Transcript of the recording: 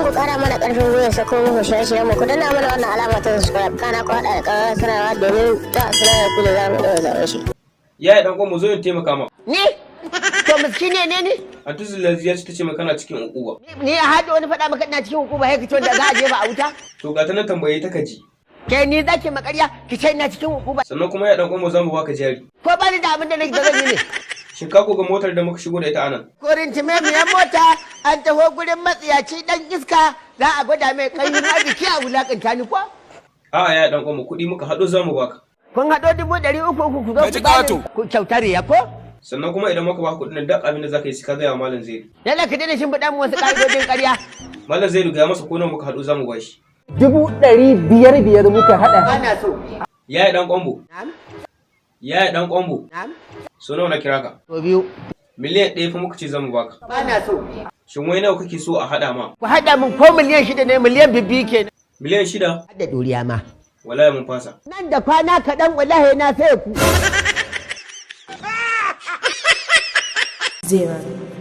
Domin ku kara mana karfin gwiwa sako muku shirye-shiryen mu, ku danna mana wannan alama ta subscribe, kana ku haɗa da ƙararrawar sanarwa domin za a sanar da ku da za mu ɗaura zaɓen shi. Yaya dan mu zo in taimaka ma. Ni? To miskine ne ni? Anti Zulazi ya ce ta ce mai kana cikin ukuba. Ni a haɗa wani faɗa maka ina cikin hukuma, sai ka ce wanda za a jefa a wuta? To ga ta nan, tambaye ta kaji. Ke ni zaki makarya ki ce ina cikin hukuma? Sannan kuma ya dan mu za mu baka jari. Ko ba ni da abin da nake da zan yi ne? Shin ka ga motar da muka shigo da ita anan? Korin miyan mota an taho gurin matsiyaci dan iska, za a gwada mai ƙarfin arziki a wulakanta ni ko? A'a ya dan mu kuɗi muka haɗo za mu baka. Kun haɗo 300,000 ku zo ku bani ku kyautar ya ko? Sannan kuma idan muka baka kuɗin nan, duk abin da zaka yi sai ka gaya wa Malam Zaidu. Yalla ka daina shimfiɗa mu wasu ƙa'idodin ƙarya. Malam Zaidu, gaya masa ko nawa muka haɗo za mu bashi. 500,000 muka haɗa. Ana so. Yaya dan kwambo. Na'am. Yaya dan kwambo. Na'am. So nawa na kira ka? To biyu. 1 miliyan fa muka ce za mu baka. Ba na so. Shin wai nawa kake so a haɗa ma? Ku haɗa min ko 6 miliyan ne, 2 miliyan kenan. 6 miliyan? Da ɗoriya ma. Wallahi mun fasa. Nan da kwana kaɗan wallahi na sai ku. 0.